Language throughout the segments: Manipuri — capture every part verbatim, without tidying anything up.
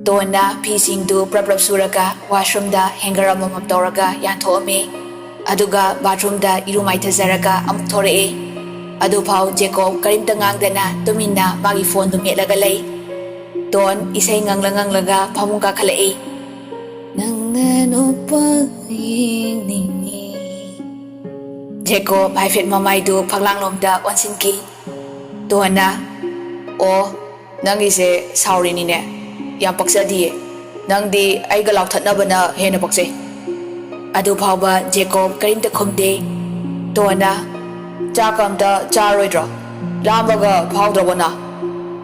ꯇꯣꯟꯅ ꯐꯤꯁꯤꯡꯗꯨ ꯄ꯭ꯔꯞ ꯄ꯭ꯔꯞ ꯁꯨꯔꯒ washroomꯗ hanger ꯑꯃꯃꯝ ꯇꯧꯔꯒ ꯌꯥꯟꯊꯣꯛꯑꯝꯃꯤ꯫ ꯑꯗꯨꯒ bathroomꯗ ꯏꯔꯨ ꯃꯥꯏꯊꯖꯔꯒ ꯑꯃꯨꯛ ꯊꯣꯔꯛꯏ꯫ ꯑꯗꯨꯐꯥꯎ ꯖꯦꯀꯣꯕ ꯀꯔꯤꯝꯇ ꯉꯥꯡꯗꯅ ꯇꯨꯃꯤꯟꯅ ꯃꯥꯒꯤ phoneꯗꯨ ꯃꯦꯠꯂꯒ ꯂꯩ꯫ ꯇꯣꯟ ꯏꯁꯩ ꯉꯪꯂ ꯉꯪꯂꯒ ꯐꯃꯨꯡ ꯀꯥꯈꯠꯂꯛꯏ꯫ ꯅꯪꯅ ꯅꯣꯛꯄ ꯌꯦꯡꯅꯤꯡꯉꯤ꯫ ꯖꯦꯀꯣꯕ ꯍꯥꯏꯐꯦꯠ ꯃꯃꯥꯏꯗꯨ ꯐꯛꯂꯥꯡꯂꯣꯝꯗ ꯑꯣꯟꯁꯤꯟꯈꯤ꯫ ꯇꯣꯟꯅ, "ꯑꯣ, ꯅꯪꯒꯤꯁꯦ ꯁꯥꯎꯔꯤꯅꯤꯅꯦ꯫ ꯌꯥꯝ ꯄꯛꯆꯗꯤꯌꯦ꯫ ꯅꯪꯗꯤ ꯑꯩꯒ ꯂꯥꯎꯊꯠꯅꯕꯅ ꯍꯦꯟꯅ ꯄꯛꯆꯩ꯫" ꯑꯗꯨ ꯐꯥꯎꯕ ꯖꯦꯀꯣꯕ ꯀꯔꯤꯝꯇ ꯈꯨꯝꯗꯦ꯫ ꯇꯣꯟꯅ, "ꯆꯥꯛ ꯑꯝꯇ ꯆꯥꯔꯣꯏꯗ꯭ꯔꯣ? ꯂꯥꯝꯕꯒ ꯐꯥꯎꯗ꯭ꯔꯕꯣ ꯅꯪ?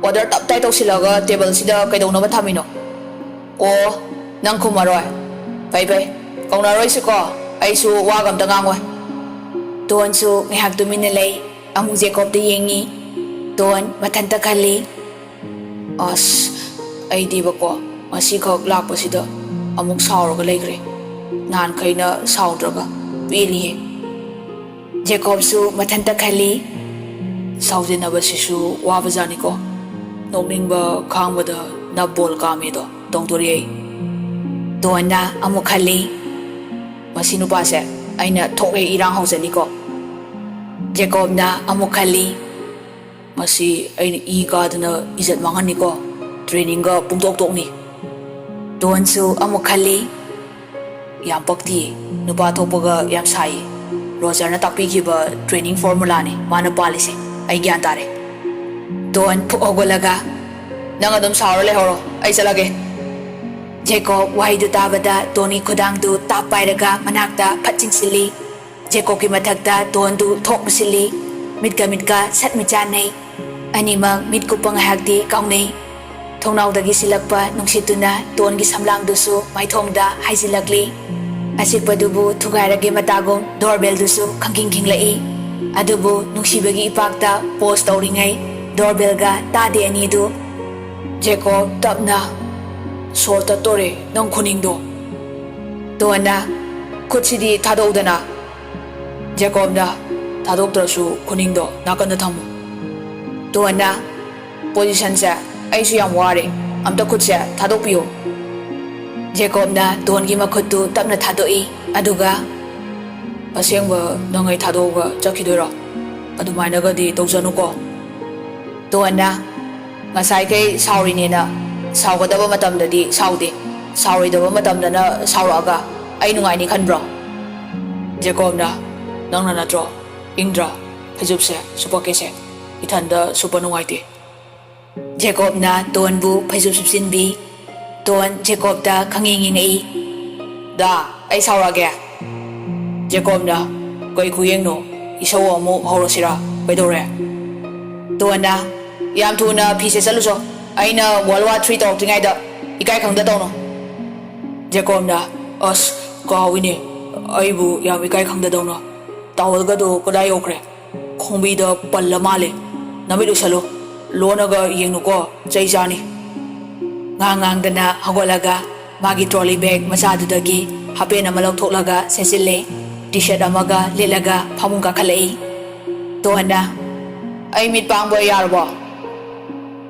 Order ꯇꯞ ꯇꯥꯏ ꯇꯧꯁꯤꯜꯂꯒ tableꯁꯤꯗ ꯀꯩꯗꯧꯅꯕ ꯊꯝꯃꯤꯅꯣ? ꯑꯣ, ꯅꯪ ꯈꯨꯝꯃꯔꯣꯏ? ꯐꯩ ꯐꯩ, ꯀꯧꯅꯔꯣꯏꯁꯤꯀꯣ꯫ ꯑꯩꯁꯨ ꯋꯥꯒ ꯑꯝꯇ ꯉꯥꯡꯉꯣꯏ꯫" ꯇꯣꯟꯁꯨ ꯉꯥꯏꯍꯥꯛ ꯇꯨꯃꯤꯟꯅ ꯂꯩ꯫ ꯑꯃꯨꯛ ꯖꯦꯀꯣꯕꯇ ꯌꯦꯡꯉꯤ꯫ ꯇꯣꯟ ꯃꯊꯟꯇ ꯈꯜꯂꯤ, "ꯑꯁ, ꯑꯩꯗꯤꯕꯀꯣ, ꯉꯁꯤꯈꯛ ꯂꯥꯛꯄꯁꯤꯗ ꯑꯃꯨꯛ ꯁꯥꯎꯔꯒ ꯂꯩꯈ꯭ꯔꯦ꯫ ꯅꯍꯥꯟꯈꯩꯅ ꯁꯥꯎꯗ꯭ꯔꯒ ꯄꯦꯜꯂꯤꯍꯦ꯫" ꯖꯦꯀꯣꯕꯁꯨ ꯃꯊꯟꯇ ꯈꯜꯂꯤ, "ꯁꯥꯎꯖꯤꯟꯅꯕꯁꯤꯁꯨ ꯋꯥꯕꯖꯥꯠꯅꯤꯀꯣ꯫ ꯅꯣꯛꯅꯤꯡꯕ ꯈꯥꯡꯕꯗ ꯅꯞꯕꯣꯜ ꯀꯥꯝꯃꯦꯗꯣ ꯇꯧꯗꯣꯔꯤ ꯑꯩ꯫" ꯇꯣꯟꯅ ꯑꯃꯨꯛ ꯈꯜꯂꯤ, "ꯃꯁꯤ ꯅꯨꯄꯥꯁꯦ ꯑꯩꯅ ꯊꯣꯛ ꯍꯦꯛ ꯏꯔꯥꯡ ꯍꯧꯖꯅꯤꯀꯣ꯫" ꯖꯦꯀꯣꯕꯅ ꯑꯃꯨꯛ ꯈꯜꯂꯤ, "ꯃꯁꯤ ꯑꯩꯅ ꯏ ꯀꯥꯗꯅ ꯏꯖꯠ ꯃꯥꯡꯍꯟꯅꯤꯀꯣ꯫ Trainingꯒ ꯄꯨꯡꯇꯣꯛ ꯇꯣꯛꯅꯤ꯫" ꯇꯣꯟꯁꯨ ꯑꯃꯨꯛ ꯈꯜꯂꯤ, "ꯌꯥꯝ ꯄꯛꯇꯤꯌꯦ, ꯅꯨꯄꯥ ꯊꯣꯛꯄꯒ ꯌꯥꯝ ꯁꯥꯏꯌꯦ꯫ ꯔꯣꯖꯔꯅ ꯇꯥꯛꯄꯤꯈꯤꯕ training formulaꯅꯤ ꯃꯥꯅ ꯄꯥꯜꯂꯤꯁꯦ, ꯑꯩ ꯒ꯭ꯌꯥꯟ ꯇꯥꯔꯦ꯫" ꯇꯣꯟ ꯐꯨꯛ ꯍꯧꯒꯠꯂꯒ, "ꯅꯪ ꯑꯗꯨꯝ ꯁꯥꯎꯔ ꯂꯩꯍꯧꯔꯣ, ꯑꯩ ꯆꯠꯂꯒꯦ꯫" ꯖꯦꯀꯣꯕ ꯋꯥꯍꯩꯗꯨ ꯇꯥꯕꯗ ꯇꯣꯟꯒꯤ ꯈꯨꯗꯥꯡꯗꯨ ꯇꯥꯞ ꯄꯥꯏꯔꯒ ꯃꯅꯥꯛꯇ ꯐꯠ ꯆꯤꯟꯁꯤꯜꯂꯤ꯫ ꯖꯦꯀꯣꯕꯀꯤ ꯃꯊꯛꯇ ꯇꯣꯟꯗꯨ ꯊꯣꯛ ꯃꯨꯁꯤꯜꯂꯤ꯫ ꯃꯤꯠꯀ ꯃꯤꯠꯀ ꯁꯠ ꯃꯤꯠꯆꯥꯟꯅꯩ꯫ ꯑꯅꯤꯃꯛ ꯃꯤꯠ ꯀꯨꯞꯄ ꯉꯥꯏꯍꯥꯛꯇꯤ ꯀꯥꯎꯅꯩ꯫ ꯊꯣꯡꯅꯥꯎꯗꯒꯤ ꯁꯤꯜꯂꯛꯄ ꯅꯨꯡꯁꯤꯠꯇꯨꯅ ꯇꯣꯟꯒꯤ ꯁꯝꯂꯥꯡꯗꯨꯁꯨ ꯃꯥꯏꯊꯣꯡꯗ ꯍꯥꯏꯖꯤꯜꯂꯛꯂꯤ꯫ ꯑꯆꯤꯛꯄꯗꯨꯕꯨ ꯊꯨꯒꯥꯏꯔꯒꯦ ꯃꯇꯥꯒꯨꯝ doorbellꯗꯨꯁꯨ ꯈꯪꯈꯤꯡ ꯈꯤꯡꯂꯛꯏ꯫ ꯑꯗꯨꯕꯨ ꯅꯨꯡꯁꯤꯕꯒꯤ ꯏꯄꯥꯛꯇ pose ꯇꯧꯔꯤꯉꯩ doorbellꯒ ꯇꯥꯗꯦ ꯑꯅꯤꯗꯨ꯫ ꯖꯦꯀꯣꯕ ꯇꯞꯅ, "ꯁꯣꯔ ꯇꯠꯇꯣꯔꯦ ꯅꯪ ꯈꯨꯅꯤꯡꯗꯣ꯫" ꯇꯣꯟꯅ, "ꯈꯨꯠꯁꯤꯗꯤ ꯊꯥꯗꯣꯛꯎꯗꯅ꯫" ꯖꯦꯀꯣꯕꯅ, "ꯊꯥꯗꯣꯛꯇ꯭ꯔꯁꯨ ꯈꯨꯅꯤꯡꯗꯣ ꯅꯥꯀꯟꯗ ꯊꯝꯃꯨ꯫" ꯇꯣꯟꯅ, "Positionꯁꯦ ꯑꯩꯁꯨ ꯌꯥꯝ ꯋꯥꯔꯦ꯫ ꯑꯝꯇ ꯈꯨꯠꯁꯦ ꯊꯥꯗꯣꯛꯄꯤꯌꯨ꯫ ꯖꯦꯀꯣꯕꯅ ꯇꯣꯟꯒꯤ ꯃꯈꯨꯠꯇꯨ ꯇꯞꯅ ꯊꯥꯗꯣꯛꯏ, ꯑꯗꯨꯒ, "ꯑꯁꯦꯡꯕ ꯅꯪ ꯑꯩ ꯊꯥꯗꯣꯛꯑꯒ ꯆꯠꯈꯤꯗꯣꯏꯔꯣ? ꯑꯗꯨꯃꯥꯏꯅꯒꯗꯤ ꯇꯧꯖꯅꯨꯀꯣ꯫" ꯇꯣꯟꯅ, "ꯉꯁꯥꯏꯈꯩ ꯁꯥꯎꯔꯤꯅꯦꯅ ꯁꯥꯎꯒꯗꯕ ꯃꯇꯝꯗꯗꯤ ꯁꯥꯎꯗꯦ, ꯁꯥꯎꯔꯣꯏꯗꯕ ꯃꯇꯝꯗꯅ ꯁꯥꯎꯔꯛꯑꯒ ꯑꯩ ꯅꯨꯡꯉꯥꯏꯅꯤ ꯈꯟꯕ꯭ꯔꯣ?" ꯖꯦꯀꯣꯕꯅ, "ꯅꯪꯅ ꯅꯠꯇ꯭ꯔꯣ ꯏꯪꯗ꯭ꯔꯥ ꯐꯩꯖꯨꯞꯁꯦ ꯁꯨꯞꯄꯛꯀꯦꯁꯦ? ꯏꯊꯟꯗ ꯁꯨꯞꯄ ꯅꯨꯡꯉꯥꯏꯇꯦ꯫" ꯖꯦꯀꯣꯕꯅ ꯇꯣꯟꯕꯨ ꯐꯩꯖꯨꯞ ꯁꯨꯞꯆꯤꯟꯕꯤ꯫ ꯇꯣꯟ ꯖꯦꯀꯣꯕꯇ ꯈꯪꯌꯦꯡ ꯌꯦꯡꯉꯛꯏ꯫ "ꯗꯥ, ꯑꯩ ꯁꯥꯎꯔꯛꯑꯒꯦ꯫" ꯖꯦꯀꯣꯕꯅ, "ꯀꯩ ꯈꯨꯌꯦꯡꯅꯣ? ꯏꯁꯧ ꯑꯃꯨꯛ ꯍꯧꯔꯁꯤꯔꯥ? ꯀꯩꯗꯧꯔꯦ?" ꯇꯣꯟꯅ, "ꯌꯥꯝ ꯊꯨꯅ ꯐꯤ ꯁꯦꯠꯆꯜꯂꯨꯆꯣ꯫ ꯑꯩꯅ World War Three ꯇꯧꯔꯛꯇ꯭ꯔꯤꯉꯩꯗ ꯏꯀꯥꯏ ꯈꯪꯗ ꯇꯧꯅꯣ꯫" ꯖꯦꯀꯣꯕꯅ, "ꯑꯁ, ꯀꯥꯎꯏꯅꯦ꯫ ꯑꯩꯕꯨ ꯌꯥꯝ ꯏꯀꯥꯏ ꯈꯪꯗꯗꯧꯅ꯫ ꯇꯥꯋꯜꯒꯗꯣ ꯀꯗꯥꯏ ꯌꯧꯈ꯭ꯔꯦ? ꯈꯣꯡꯕꯤꯗ ꯄꯜꯂ ꯃꯥꯜꯂꯦ꯫ ꯅꯃꯤꯠ ꯎꯏꯁꯜꯂꯨ꯫ ꯂꯣꯟꯅꯒ ꯌꯦꯡꯅꯨꯀꯣ, ꯆꯩ ꯆꯥꯅꯤ꯫" ꯉꯥꯡ ꯉꯥꯡꯗꯅ ꯍꯧꯒꯠꯂꯒ ꯃꯥꯒꯤ trolley bag ꯃꯆꯥꯗꯨꯗꯒꯤ ꯍꯥꯄꯦꯟ ꯑꯃ ꯂꯧꯊꯣꯛꯂꯒ ꯁꯦꯠꯆꯤꯜꯂꯦ꯫ T-shirt ꯑꯃꯒ ꯂꯤꯠꯂꯒ ꯐꯃꯨꯡ ꯀꯥꯈꯠꯂꯛꯏ꯫ ꯇꯣꯟꯅ, "ꯑꯩ ꯃꯤꯠ ꯄꯥꯡꯕ ꯌꯥꯔꯕꯣ?"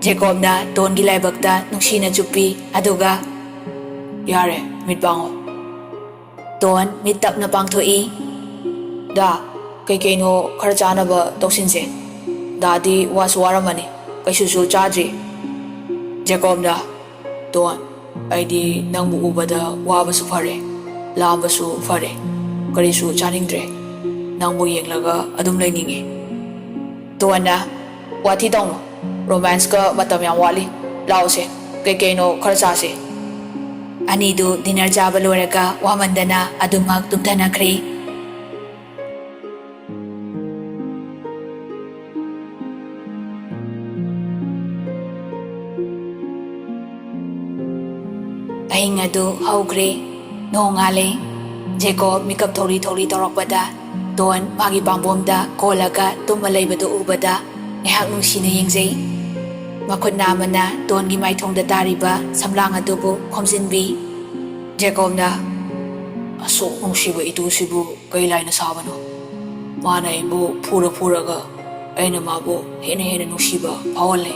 ꯖꯦꯀꯣꯕꯅ ꯇꯣꯟꯒꯤ ꯂꯥꯏꯕꯛꯇ ꯅꯨꯡꯁꯤꯅ ꯆꯨꯞꯄꯤ, ꯑꯗꯨꯒ, "ꯌꯥꯔꯦ, ꯃꯤꯠ ꯄꯥꯡꯉꯣ꯫" ꯇꯣꯟ ꯃꯤꯠ ꯇꯞꯅ ꯄꯥꯡꯊꯣꯛꯏ꯫ "ꯗꯥ, ꯀꯩꯀꯩꯅꯣ ꯈꯔ ꯆꯥꯅꯕ ꯇꯧꯁꯤꯟꯁꯦ꯫ ꯗꯥꯗꯤ ꯋꯥꯁꯨ ꯋꯥꯔꯝꯃꯅꯤ, ꯀꯩꯁꯨꯁꯨ ꯆꯥꯗ꯭ꯔꯤ꯫" ꯖꯦꯀꯣꯕꯅ, "ꯇꯣꯟ, ꯑꯩꯗꯤ ꯅꯪꯕꯨ ꯎꯕꯗ ꯋꯥꯕꯁꯨ ꯐꯔꯦ, ꯂꯥꯝꯕꯁꯨ ꯐꯔꯦ, ꯀꯔꯤꯁꯨ ꯆꯥꯅꯤꯡꯗ꯭ꯔꯦ꯫ ꯅꯪꯕꯨ ꯌꯦꯡꯂꯒ ꯑꯗꯨꯝ ꯂꯩꯅꯤꯡꯉꯦ꯫" ꯇꯣꯟꯅ, "ꯋꯥꯊꯤ ꯇꯧꯅꯨ, romance ꯀ ꯃꯇꯝ ꯌꯥꯝ ꯋꯥꯠꯂꯤ꯫ ꯂꯥꯛꯑꯣꯁꯦ, ꯀꯩꯀꯩꯅꯣ ꯈꯔ ꯆꯥꯁꯦ꯫" ꯑꯅꯤꯗꯨ dinner ꯆꯥꯕ ꯂꯣꯏꯔꯒ ꯋꯥꯃꯟꯗꯅ ꯑꯗꯨꯃꯛ ꯇꯨꯝꯊꯅꯈ꯭ꯔꯦ꯫ ꯑꯍꯤꯡ ꯑꯗꯨ ꯍꯧꯈ꯭ꯔꯦ꯫ ꯅꯣꯡꯉꯥꯜꯂꯦ꯫ ꯖꯦꯀꯣꯕ ꯃꯤꯀꯞ ꯊꯧꯔꯤ ꯊꯧꯔꯤ ꯇꯧꯔꯛꯄꯗ ꯇꯣꯟ ꯃꯥꯒꯤ ꯄꯥꯝꯕꯣꯝꯗ ꯀꯣꯜꯂꯒ ꯇꯨꯝꯃ ꯂꯩꯕꯗꯨ ꯎꯕꯗ ꯉꯥꯏꯍꯥꯛ ꯅꯨꯡꯁꯤꯅ ꯌꯦꯡꯖꯩ꯫ ꯃꯈꯨꯠ ꯅꯥꯝꯃꯅ ꯇꯣꯟꯒꯤ ꯃꯥꯏꯊꯣꯡꯗ ꯇꯥꯔꯤꯕ ꯁꯝꯂꯥꯡ ꯑꯗꯨꯕꯨ ꯈꯣꯝꯖꯤꯟꯕꯤ꯫ ꯖꯦꯀꯣꯕꯅ, "ꯑꯁꯨꯛ ꯅꯨꯡꯁꯤꯕ ꯏꯇꯨꯁꯤꯕꯨ ꯀꯩ ꯂꯥꯏꯅ ꯁꯥꯕꯅꯣ? ꯃꯥꯅ ꯑꯩꯕꯨ ꯐꯨꯔ ꯐꯨꯔꯒ ꯑꯩꯅ ꯃꯥꯕꯨ ꯍꯦꯟꯅ ꯍꯦꯟꯅ ꯅꯨꯡꯁꯤꯕ ꯐꯥꯎꯍꯜꯂꯦ꯫"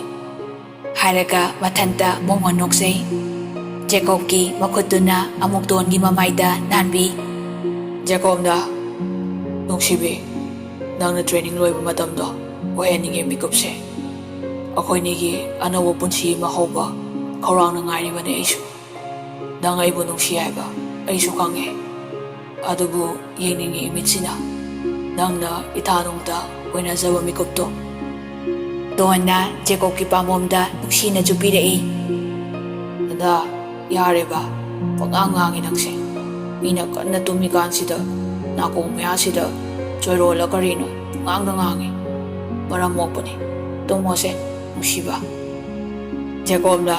ꯍꯥꯏꯔꯒ ꯃꯊꯟꯇ ꯃꯣꯃꯣꯟ ꯅꯣꯛꯆꯩ꯫ ꯖꯦꯀꯣꯕꯀꯤ ꯃꯈꯨꯠꯇꯨꯅ ꯑꯃꯨꯛ ꯗꯣꯟꯒꯤ ꯃꯃꯥꯏꯗ ꯅꯥꯟꯕꯤ꯫ ꯖꯦꯀꯣꯕꯅ, "ꯅꯨꯡꯁꯤꯕꯤ, ꯅꯪꯅ ꯇ꯭ꯔꯦꯅꯤꯡ ꯂꯣꯏꯕ ꯃꯇꯝꯗꯣ ꯑꯣꯏꯍꯟꯅꯤꯡꯉꯦ ꯃꯤꯀꯨꯞꯁꯦ꯫ ꯑꯩꯈꯣꯏꯅꯤꯒꯤ ꯑꯅꯧꯕ ꯄꯨꯟꯁꯤ ꯑꯃ ꯍꯧꯕ ꯈꯧꯔꯥꯡꯅ ꯉꯥꯏꯔꯤꯕꯅꯦ ꯑꯩꯁꯨ꯫ ꯅꯪ ꯑꯩꯕꯨ ꯅꯨꯡꯁꯤ ꯍꯥꯏꯕ ꯑꯩꯁꯨ ꯈꯪꯉꯦ꯫ ꯑꯗꯨꯕꯨ ꯌꯦꯡꯅꯤꯡꯉꯤ ꯏꯃꯤꯠꯁꯤꯅ ꯅꯪꯅ ꯏꯊꯥ ꯅꯨꯡꯗ ꯑꯣꯏꯅꯖꯕ ꯃꯤꯀꯨꯞꯇꯣ꯫" ꯗꯣꯟꯅ ꯖꯦꯀꯣꯕꯀꯤ ꯄꯥꯝꯕꯣꯝꯗ ꯅꯨꯡꯁꯤꯅ ꯆꯨꯞꯄꯤꯔꯛꯏ꯫ "ꯗꯗꯥ, ꯌꯥꯔꯦꯕ, ꯄꯉꯥꯡ ꯉꯥꯡꯉꯤ ꯅꯪꯁꯦ꯫ ꯃꯤꯅ ꯀꯟꯅ ꯇꯨꯝꯃꯤꯀꯥꯟꯁꯤꯗ ꯅꯥꯀꯣꯡ ꯃꯌꯥꯁꯤꯗ ꯆꯣꯏꯔꯣꯜꯂ ꯀꯔꯤꯅꯣ ꯄꯉꯥꯡꯗ ꯉꯥꯡꯉꯤ꯫ ꯃꯔꯝ ꯃꯣꯛꯄꯅꯤ꯫ ꯇꯨꯝꯃꯣꯁꯦ, ꯅꯨꯡꯁꯤꯕ꯫" ꯖꯦꯀꯣꯕꯅ,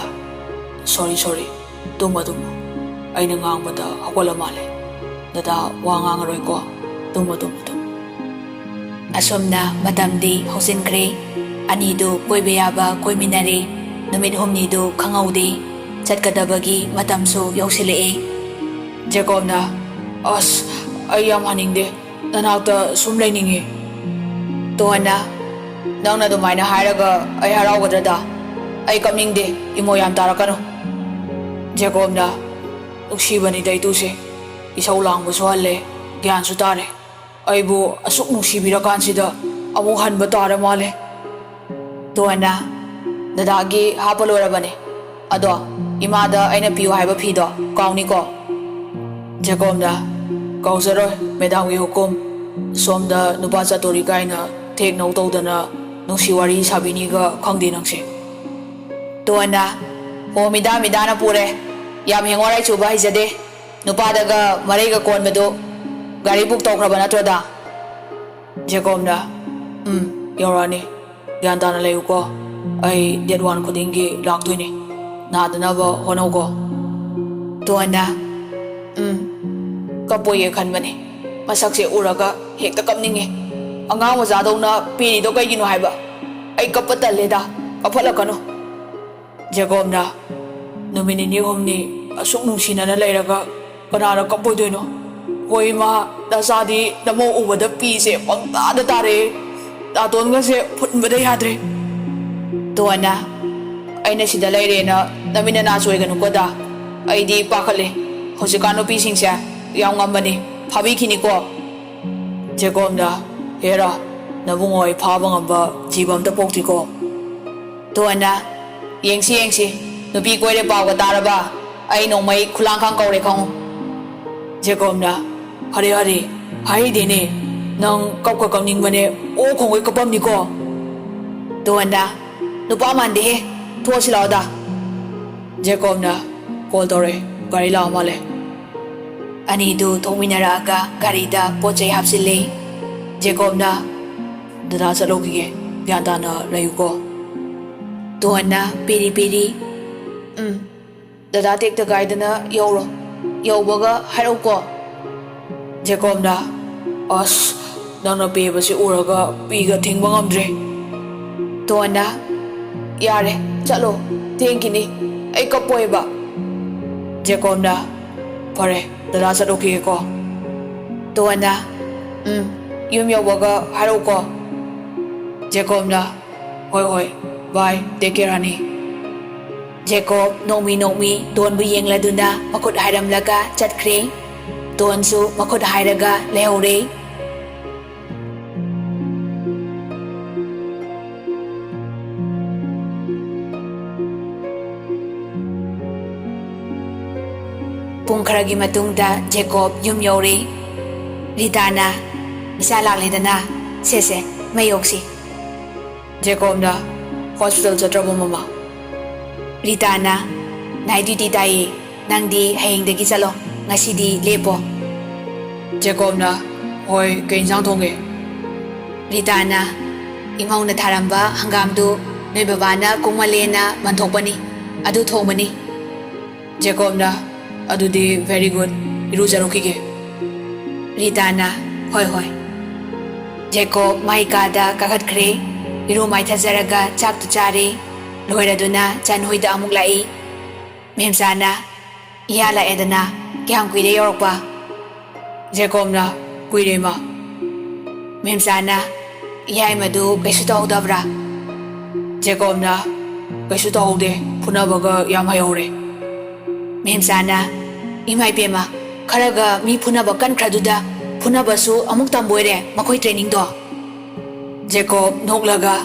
"ꯁꯣꯔꯤ, ꯁꯣꯔꯤ꯫ ꯇꯨꯝꯃꯣ, ꯇꯨꯝꯃꯣ꯫ ꯑꯩꯅ ꯉꯥꯡꯕꯗ ꯍꯧꯒꯠꯂ ꯃꯥꯜꯂꯦ꯫ ꯗꯗꯥ ꯋꯥ ꯉꯥꯡꯉꯔꯣꯏꯀꯣ꯫ ꯇꯨꯝꯃꯣ, ꯇꯨꯝꯃꯣ, ꯇꯨꯝꯃꯣ꯫" ꯑꯁꯨꯝꯅ ꯃꯇꯝꯗꯤ ꯍꯧꯖꯤꯟꯈ꯭ꯔꯦ꯫ ꯑꯅꯤꯗꯨ ꯀꯣꯏꯕ ꯌꯥꯕ ꯀꯣꯏꯃꯤꯟꯅꯔꯦ꯫ ꯅꯨꯃꯤꯠ ꯍꯨꯝꯅꯤꯗꯨ ꯈꯪꯍꯧꯗꯦ꯫ ꯆꯠꯀꯗꯕꯒꯤ ꯃꯇꯝꯁꯨ ꯌꯧꯁꯤꯜꯂꯛꯑꯦ꯫ ꯖꯦꯀꯣꯕꯅ, "ꯑꯁ, ꯑꯩ ꯌꯥꯝ ꯍꯟꯅꯤꯡꯗꯦ꯫ ꯅꯅꯥꯛꯇ ꯁꯨꯝ ꯂꯩꯅꯤꯡꯉꯤ꯫" ꯗꯣꯟꯅ, "ꯅꯪꯅ ꯑꯗꯨꯃꯥꯏꯅ ꯍꯥꯏꯔꯒ ꯑꯩ ꯍꯔꯥꯎꯒꯗ꯭ꯔꯗ? ꯑꯩ ꯀꯞꯅꯤꯡꯗꯦ, ꯏꯃꯣ ꯌꯥꯝ ꯇꯥꯔꯛꯀꯅꯨ꯫" ꯖꯦꯀꯣꯕꯅ, "ꯅꯨꯡꯁꯤꯕꯅꯤꯗ ꯏꯇꯨꯁꯦ꯫ ꯏꯁꯧ ꯂꯥꯡꯕꯁꯨ ꯍꯜꯂꯦ, ꯒ꯭ꯌꯥꯟꯁꯨ ꯇꯥꯔꯦ꯫ ꯑꯩꯕꯨ ꯑꯁꯨꯛ ꯅꯨꯡꯁꯤꯕꯤꯔꯀꯥꯟꯁꯤꯗ ꯑꯃꯨꯛ ꯍꯟꯕ ꯇꯥꯔ ꯃꯥꯜꯂꯦ꯫" ꯗꯣꯟꯅ, "ꯗꯗꯥꯒꯤ ꯍꯥꯞꯄ ꯂꯣꯏꯔꯕꯅꯦ꯫ ꯑꯗꯣ ꯏꯃꯥꯗ ꯑꯩꯅ ꯄꯤꯌꯨ ꯍꯥꯏꯕ ꯐꯤꯗꯣ ꯀꯥꯎꯅꯤꯀꯣ꯫" ꯖꯦꯀꯣꯕꯅ, "ꯀꯥꯎꯖꯔꯣꯏ, ꯃꯦꯗꯥꯝꯒꯤ ꯍꯨꯀꯨꯝ꯫ ꯁꯣꯝꯗ ꯅꯨꯄꯥ ꯆꯠꯇꯣꯔꯤ ꯀꯥꯏꯅ ꯊꯦꯛ ꯅꯧ ꯇꯧꯗꯅ ꯅꯨꯡꯁꯤ ꯋꯥꯔꯤ ꯁꯥꯕꯤꯅꯤꯒ ꯈꯪꯗꯦ ꯅꯪꯁꯦ꯫" ꯗꯣꯟꯅ, "ꯑꯣ, ꯃꯤꯗꯥ, ꯃꯤꯗꯥꯅ ꯄꯨꯔꯦ꯫ ꯌꯥꯝ ꯍꯦꯡꯋꯥꯔꯥꯏ ꯆꯨꯕ ꯍꯩꯖꯗꯦ꯫ ꯅꯨꯄꯥꯗꯒ ꯃꯔꯩꯒ ꯀꯣꯟꯕꯗꯨ ꯒꯥꯔꯤ ꯕꯨꯛ ꯇꯧꯈ꯭ꯔꯕ ꯅꯠꯇ꯭ꯔꯣꯗ?" ꯖꯦꯀꯣꯕꯅ, "ꯎꯝ, ꯌꯧꯔꯛꯑꯅꯤ꯫ ꯒ꯭ꯌꯥꯟ ꯇꯥꯅ ꯂꯩꯌꯨꯀꯣ꯫ ꯑꯩ ꯗꯦꯠ ꯋꯥꯟ ꯈꯨꯗꯤꯡꯒꯤ ꯂꯥꯛꯇꯣꯏꯅꯦ꯫ ꯅꯥꯗꯅꯕ ꯍꯣꯠꯅꯧꯀꯣ꯫" ꯗꯣꯟꯅ, "ꯎꯝ, ꯀꯞꯄꯣꯏꯒꯦ ꯈꯟꯕꯅꯦ꯫ ꯃꯁꯛꯁꯦ ꯎꯔꯒ ꯍꯦꯛꯇ ꯀꯞꯅꯤꯡꯉꯦ꯫ ꯑꯉꯥꯡ ꯃꯆꯥꯗꯧꯅ ꯄꯦꯔꯤꯗꯣ ꯀꯩꯒꯤꯅꯣ ꯍꯥꯏꯕ? ꯑꯩ ꯀꯞꯄ ꯇꯜꯂꯦꯗ, ꯀꯞꯍꯜꯂꯛꯀꯅꯨ꯫" ꯖꯦꯀꯣꯕꯅ, "ꯅꯨꯃꯤꯠ ꯅꯤꯅꯤ ꯍꯨꯝꯅꯤ ꯑꯁꯨꯛ ꯅꯨꯡꯁꯤꯅꯅ ꯂꯩꯔꯒ ꯀꯅꯥꯅ ꯀꯞꯄꯣꯏꯗꯣꯏꯅꯣ? ꯍꯣꯏ ꯏꯃꯥ, ꯅꯆꯥꯗꯤ ꯅꯃꯧ ꯎꯕꯗ ꯄꯤꯁꯦ ꯄꯪꯇꯥꯗ ꯇꯥꯔꯛꯑꯦ꯫ ꯅꯥꯇꯣꯟꯒꯁꯦ ꯐꯨꯟꯕꯗ ꯌꯥꯗ꯭ꯔꯦ꯫" ꯗꯣꯟꯅ, ꯑꯩꯅ ꯁꯤꯗ ꯂꯩꯔꯦꯅ ꯅꯃꯤꯠ ꯅꯅꯥ ꯆꯣꯏꯒꯅꯨꯀꯣ ꯗꯥ꯫ ꯑꯩꯗꯤ ꯄꯥꯈꯠꯂꯦ꯫ ꯍꯧꯖꯤꯛꯀꯥꯟ ꯅꯨꯄꯤꯁꯤꯡꯁꯦ ꯌꯥꯝ ꯉꯝꯕꯅꯤ, ꯐꯥꯕꯤꯈꯤꯅꯤꯀꯣ꯫ ꯖꯦꯀꯣꯕꯅ, "ꯍꯦꯔꯥ, ꯅꯕꯨꯡꯉꯣ ꯑꯩ ꯐꯥꯕ ꯉꯝꯕ ꯖꯤꯕ ꯑꯝꯇ ꯄꯣꯛꯇ꯭ꯔꯤꯀꯣ꯫" ꯇꯣꯟꯅ, "ꯌꯦꯡꯁꯤ ꯌꯦꯡꯁꯤ, ꯅꯨꯄꯤ ꯀꯣꯏꯔꯦ ꯄꯥꯎꯒ ꯇꯥꯔꯕ? ꯑꯩ ꯅꯣꯡꯃꯩ ꯈꯨꯂꯥꯡꯈꯥꯡ ꯀꯧꯔꯦ ꯈꯪꯉꯨ꯫" ꯖꯦꯀꯣꯕꯅ, "ꯍꯔꯦ ꯍꯔꯦ, ꯍꯥꯏꯔꯤꯗꯦꯅꯦ, ꯅꯪ ꯀꯞꯀ ꯀꯞꯅꯤꯡꯕꯅꯦ, ꯑꯣ ꯈꯣꯡꯒꯩ ꯀꯞꯄꯝꯅꯤꯀꯣ꯫" ꯇꯣꯟꯅ, "ꯅꯨꯄꯥ ꯃꯥꯟꯗꯦꯍꯦ, ꯊꯣꯛꯑꯁꯤ ꯂꯥꯛꯑꯣꯗ꯫" ꯖꯦꯀꯣꯕꯅ ꯀꯣꯜ ꯇꯧꯔꯛꯑꯦ, ꯒꯥꯔꯤ ꯂꯥꯛꯑ ꯃꯥꯜꯂꯦ꯫ ꯑꯅꯤꯗꯨ ꯊꯣꯛꯃꯤꯟꯅꯔꯛꯑꯒ ꯒꯥꯔꯤꯗ ꯄꯣꯠ ꯆꯩ ꯍꯥꯞꯆꯤꯜꯂꯦ꯫ ꯖꯦꯀꯣꯕꯅ, "ꯗꯗꯥ ꯆꯠꯂꯨꯈꯤꯒꯦ, ꯒ꯭ꯌꯥꯟ ꯇꯥꯅ ꯂꯩꯌꯨꯀꯣ꯫" ꯇꯣꯟꯅ ꯄꯤꯔꯤ ꯄꯤꯔꯤ, "ꯎꯝ, ꯗꯗꯥ ꯇꯦꯛꯇ ꯀꯥꯏꯗꯅ ꯌꯧꯔꯣ, ꯌꯧꯕꯒ ꯍꯥꯏꯔꯛꯎꯀꯣ꯫" ꯖꯦꯀꯣꯕꯅ, "ꯑꯁ, ꯅꯪꯅ ꯄꯦꯕꯁꯤ ꯎꯔꯒ ꯄꯤꯒ ꯊꯤꯡꯕ ꯉꯝꯗ꯭ꯔꯦ꯫" ꯇꯣꯟꯅ, "ꯌꯥꯔꯦ, ꯆꯠꯂꯣ, ꯊꯦꯡꯈꯤꯅꯤ, ꯑꯩ ꯀꯞꯄꯣꯏꯕ꯫" ꯖꯦꯀꯣꯕꯅ, "ꯐꯔꯦ, ꯗꯗꯥ ꯆꯠꯂꯨꯈꯤꯒꯦꯀꯣ꯫" ꯇꯣꯟꯅ, "ꯎꯝ, ꯌꯨꯝ ꯌꯧꯕꯒ ꯍꯥꯏꯔꯛꯎꯀꯣ꯫" ꯖꯦꯀꯣꯕꯅ, "ꯍꯣꯏ ꯍꯣꯏ, bye, take care, honey꯫" ꯖꯦꯀꯣꯕ ꯅꯣꯡꯃꯤ ꯅꯣꯡꯃꯤ ꯇꯣꯟꯕꯨ ꯌꯦꯡꯂꯗꯨꯅ ꯃꯈꯨꯠ ꯍꯥꯏꯔꯝꯂꯒ ꯆꯠꯈ꯭ꯔꯦ꯫ ꯇꯣꯟꯁꯨ ꯃꯈꯨꯠ ꯍꯥꯏꯔꯒ ꯂꯩꯍꯧꯔꯦ꯫ ꯄꯨꯡ ꯈꯔꯒꯤ ꯃꯇꯨꯡꯗ ꯖꯦꯀꯣꯕ ꯌꯨꯝ ꯌꯧꯔꯦ꯫ ꯔꯤꯇꯥꯅ, "ꯏꯆꯥ ꯂꯥꯛꯂꯦꯗꯅ, ꯁꯦ ꯁꯦ, ꯃꯩ ꯌꯣꯛꯁꯤ꯫" ꯖꯦꯀꯣꯕꯅ, "ꯍꯣꯁꯄꯤꯇꯥꯜ ꯆꯠꯇ꯭ꯔꯕꯣ, ꯃꯃꯥ?" ꯔꯤꯇꯥꯅ, "ꯅꯥꯏꯠ ꯗ꯭ꯌꯨꯇꯤ ꯇꯥꯏꯌꯦ, ꯅꯪꯗꯤ ꯍꯌꯦꯡꯗꯒꯤ ꯆꯠꯂꯣ, ꯉꯁꯤꯗꯤ ꯂꯦꯞꯄꯣ꯫" ꯖꯦꯀꯣꯕꯅ, "ꯍꯣꯏ, ꯀꯩ ꯏꯟꯁꯥꯡ ꯊꯣꯡꯒꯦ?" ꯔꯤꯇꯥꯅ, "ꯏꯃꯧꯅ ꯊꯥꯔꯝꯕ ꯍꯪꯒꯥꯝꯗꯨ ꯅꯣꯏ ꯕꯕꯥꯅ ꯀꯨꯡꯃꯜꯂꯦꯅ ꯃꯟꯊꯣꯛꯄꯅꯤ, ꯑꯗꯨ ꯊꯣꯡꯕꯅꯤ꯫" ꯖꯦꯀꯣꯕꯅ, "ꯑꯗꯨꯗꯤ very good, ꯏꯔꯨꯖꯔꯨꯈꯤꯒꯦ꯫" ꯔꯤꯇꯥꯅ, "ꯍꯣꯏ ꯍꯣꯏ꯫" ꯖꯦꯀꯣꯕ ꯃꯥꯏ ꯀꯥꯗ ꯀꯥꯈꯠꯈ꯭ꯔꯦ꯫ ꯏꯔꯨ ꯃꯥꯏꯊꯖꯔꯒ ꯆꯥꯛꯇꯨ ꯆꯥꯔꯦ꯫ ꯂꯣꯏꯔꯗꯨꯅ ꯆꯟ ꯍꯣꯏꯗ ꯑꯃꯨꯛ ꯂꯥꯛꯏ꯫ ꯃꯦꯝꯆꯥꯅ, "ꯏꯌꯥ ꯂꯥꯛꯑꯦꯗꯅ, ꯀꯌꯥꯝ ꯀꯨꯏꯔꯦ ꯌꯧꯔꯛꯄ?" ꯖꯦꯀꯣꯕꯅ, "ꯀꯨꯏꯔꯦ, ꯏꯃꯥ꯫" ꯃꯦꯝꯆꯥꯅ, "ꯏꯌꯥꯏꯃꯗꯨ ꯀꯩꯁꯨ ꯇꯧꯍꯧꯗꯕ꯭ꯔꯥ?" ꯖꯦꯀꯣꯕꯅ, ꯀꯩꯁꯨ ꯇꯧꯍꯧꯗꯦ, ꯐꯨꯅꯕꯒ ꯌꯥꯝ ꯍꯩꯍꯧꯔꯦ꯫ ꯃꯦꯝꯆꯥꯅ, "ꯏꯃꯥ ꯏꯕꯦꯝꯃ, ꯈꯔꯒ ꯃꯤ ꯐꯨꯅꯕ ꯀꯟꯈ꯭ꯔꯗꯨꯗ, ꯐꯨꯅꯕꯁꯨ ꯑꯃꯨꯛ ꯇꯝꯕꯣꯏꯔꯦ ꯃꯈꯣꯏ ꯇ꯭ꯔꯦꯅꯤꯡꯗꯣ?" ꯖꯦꯀꯣꯕ ꯅꯣꯛꯂꯒ,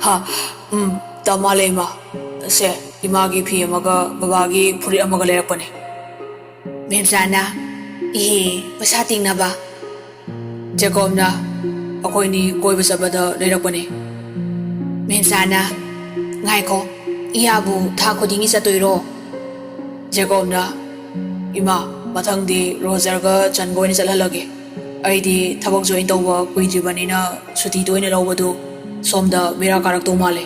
"ꯍꯥ, ꯎꯝ, ꯇꯝ ꯃꯥꯜꯂꯦ ꯏꯃꯥ꯫ ꯁꯦ, ꯏꯃꯥꯒꯤ ꯐꯤ ꯑꯃꯒ ꯕꯕꯥꯒꯤ ꯐꯨꯔꯤꯠ ꯑꯃꯒ ꯂꯩꯔꯛꯄꯅꯦ꯫" ꯃꯦꯝꯆꯥꯅ, "ꯏꯍꯦ, ꯄꯩꯁꯥ ꯇꯤꯡꯅꯕ?" ꯖꯦꯀꯣꯕꯅ, "ꯑꯩꯈꯣꯏꯅꯤ ꯀꯣꯏꯕ ꯆꯠꯄꯗ ꯂꯩꯔꯛꯄꯅꯦ꯫" ꯃꯦꯝꯆꯥꯅ, "ꯉꯥꯏꯈꯣ, ꯏꯌꯥꯕꯨ ꯊꯥ ꯈꯨꯗꯤꯡꯒꯤ ꯆꯠꯇꯣꯏꯔꯣ?" ꯖꯦꯀꯣꯕꯅ, "ꯏꯃꯥ, ꯃꯊꯪꯗꯤ ꯔꯣꯖꯔꯒ ꯆꯟꯒ ꯑꯣꯏꯅ ꯆꯠꯍꯜꯂꯒꯦ꯫ ꯑꯩꯗꯤ ꯊꯕꯛ ꯖꯣꯏꯟ ꯇꯧꯕ ꯀꯨꯏꯗ꯭ꯔꯤꯕꯅꯤꯅ ꯁꯨꯇꯤ ꯇꯣꯏꯅ ꯂꯧꯕꯗꯨ ꯁꯣꯝꯗ ꯕꯦꯔꯥ ꯀꯥꯔꯛꯇꯧ ꯃꯥꯜꯂꯦ꯫"